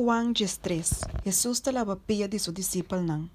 Juan 13, Hesus ta laba pia di su disipelnan.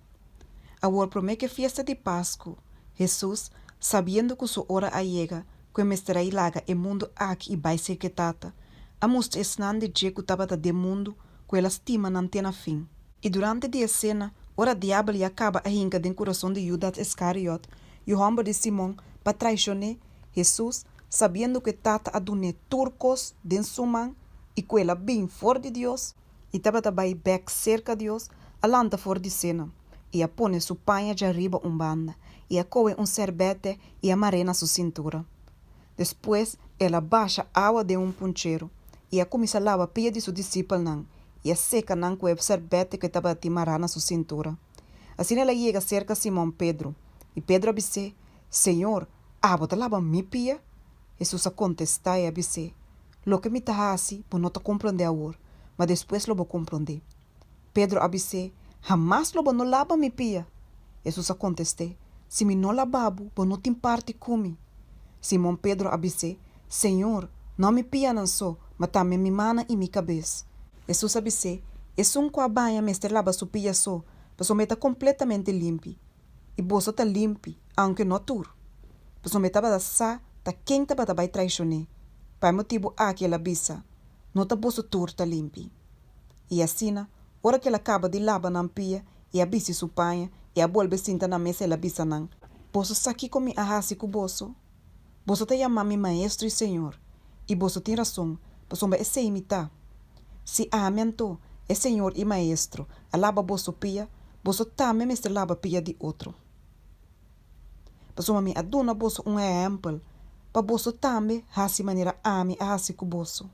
Awor promé ku e fiesta di Pasku, Hesus, sabiendo ku su ora a yega, ku e mester a i laga e mundu aki i bai serka e Tata, a mustra esnan di dje ku tabata den mundu ku el a stima nan te na fin. I durante di e sena, ora diabel ya kaba a hinka den kurason di Judas Iskariot, yu hòmber di Simon, pa traishon'é, Hesus, sabiendo ku e Tata a dun'é tur kos den su man i ku el a bin for di Dios i tabata bai bèk serka Dios, a lanta for di sena, i a pone su paña djariba un banda, i a kohe un sèrbètè i a mar'é na su sintura. Despues el a basha awa den un punchero, i a kuminsá laba pia di su disipelnan, i a seka nan ku e sèrbètè ku e tabatin mará na su sintura. Asina el a yega serka Simon Pedro, i Pedro a bis'é, Señor, abo ta laba mi pia? Hesus a kontestá i a bis'é, Loke mi ta hasi, bo no ta komprondé awor, ma despues lo bo komprondé. Pedro a bis'é, Hamas lo bo no laba mi pia! Hesus a kontest'é, Si mi no laba bo, bo no tin parti ku mi. Simon Pedro a bis'é, Señor, no mi pianan so, ma tambe mi mannan i mi kabes. Hesus a bis'é, Esun ku a baña mester laba su pia so, pasobra e ta kompletamente limpi. I boso ta limpi, aunke no tur. Pasobra e tabata sa ta ken tabata bai traishon'é. Pa e motibu aki el a bisa, No ta boso tur ta limpi. I asina, ora ku el a kaba di laba nan pia i a bisti su paña i a bolbe sinta na mesa el a bisa nan, Boso sa kiko mi a hasi ku boso? Boso ta yama mi Maestro i Señor, i boso tin rason, pasobra esei mi ta. Si ami anto, e Señor i Maestro, a laba boso pia, boso tambe mester laba pia di otro. Pasobra mi a duna boso un ehèmpel, pa boso tambe hasi manera ami a hasi ku boso.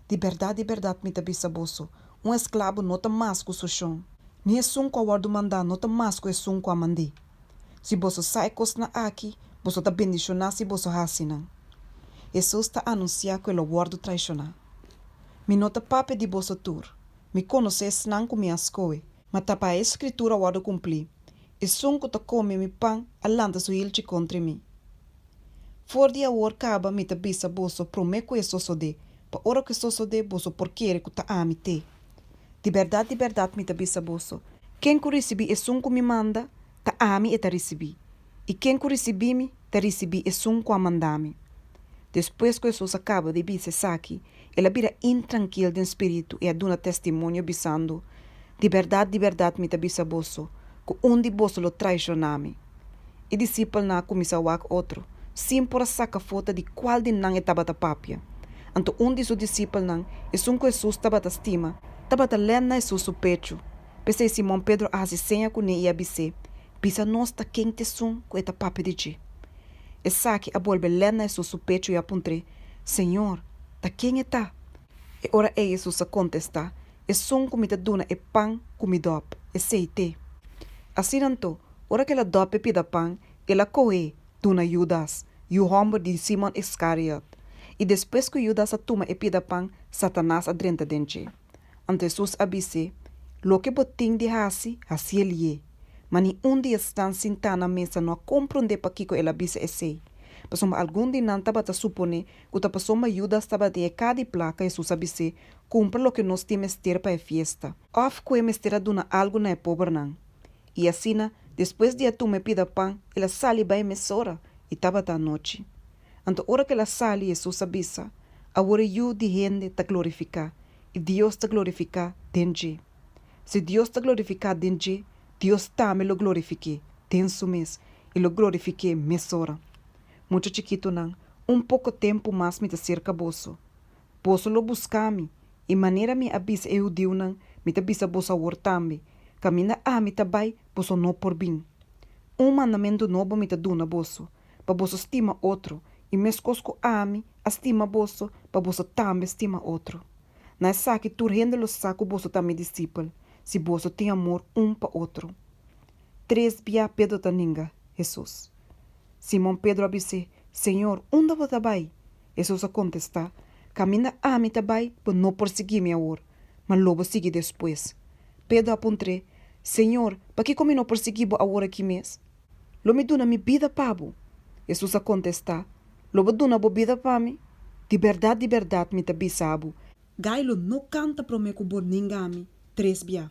Di bèrdat, di bèrdat mi ta bisa boso, un esklabo no ta mas ku su shon, ni esun ku a wòrdu mandá no ta mas ku esun ku a mand'é. Si boso sa e kosnan aki, boso ta bendishoná si boso hasi nan. Hesus ta anunsiá ku e lo wòrdu traishoná. Mi no ta papia di boso tur, mi konosé esnan ku mi a skohe, ma ta pa e Skritura wòrdu kumplí, Esun ku ta kome mi pan a lanta su hilchi kontra mi. For di awor kaba mi ta bisa boso promé ku e sosodé, pa ora ku e sosodé boso por kere ku ta ami t'e. Di bèrdat, di bèrdat mi ta bisa boso, ken ku risibí esun ku mi manda, ta ami e ta risibí, i ken ku risibí mi, ta risibí esun ku a manda mi. Despues ku Hesus a kaba di bisa esaki, el a bira intrankil den spiritu i a duna testimonio bisando, Di bèrdat, di bèrdat mi ta bisa boso, ku un di boso lo traishoná mi. E disipelnan a kuminsá wak otro, sin por a saka fota di kual di nan e tabata papia. Anto un di su disipelnan, esun ku Hesus tabata stima, tabata lèn na Hesus su pechu. P'esei Simon Pedro a hasi seña kuné i a bis'é, Bisa nos ta ken t'esun ku e ta papia di dje. Esaki a bolbe lèn na Hesus su pechu i a puntr'é, Señor, ta ken e ta? E ora ei Hesus a kontestá, Esun ku mi ta duna e pan ku mi dòp, esei t'e. Asina anto, ora ku el a dòp e pida pan, el a koh'é duna Judas, yu hòmber di Simon Iskariot. I despues ku Judas a tuma e pida pan, Satanas a drenta den dje. Anto Hesus a bis'é, Loke bo tin di hasi, hasié lié. Ma ni un di esnan sintá na mesa no a komprondé pakiko el a bisa esei, pasobra algun di nan tabata suponé ku ta pasobra Judas tabatin e ka di plaka Hesus a bis'é, Kumpra loke nos tin mester pa e fiesta. Òf ku e mester a duna algu na e pobernan. I asina, despues di a tuma e pida pan, el a sali bai mesora, i tabata anochi. Anto ora ku el a sali, Hesus a bisa, Awor e Yu di hende ta glorifiká, i Dios ta glorifiká den dje. Si Dios ta glorifiká den dje, Dios tambe lo glorifik'é den su mes, i lo glorifik'é mesora. Mucha chikitunan, un poko tempu mas mi ta serka boso. Boso lo buska mi, i manera mi a bisa e hudiunan, mi ta bisa boso awor tambe, Kaminda ami ta bai, boso no por bin. Un mandamentu nobo mi ta duna boso, pa boso stima otro, i meskos ku ami a stima boso, pa boso tambe stima otro. Na esaki tur hende lo sa ku boso ta mi disipel, si boso tin amor un pa otro. Tres bia Pedro ta ninga Hesus. Simon Pedro a bis'é, Señor, unda bo ta bai? Hesus a kontestá, Kaminda ami ta bai, bo no por sigui mi awor, ma lo bo sigui despues. Pedro a puntr'é, Señor, pakiko mi no por sigui bo awor aki mes? Lo mi duna mi bida pa bo. Hesus a kontestá, Lo bo duna bo bida pa mi? Di bèrdat, di bèrdat, mi ta bisa bo. Gai lo no kanta promé ku bo ninga mi tres bia.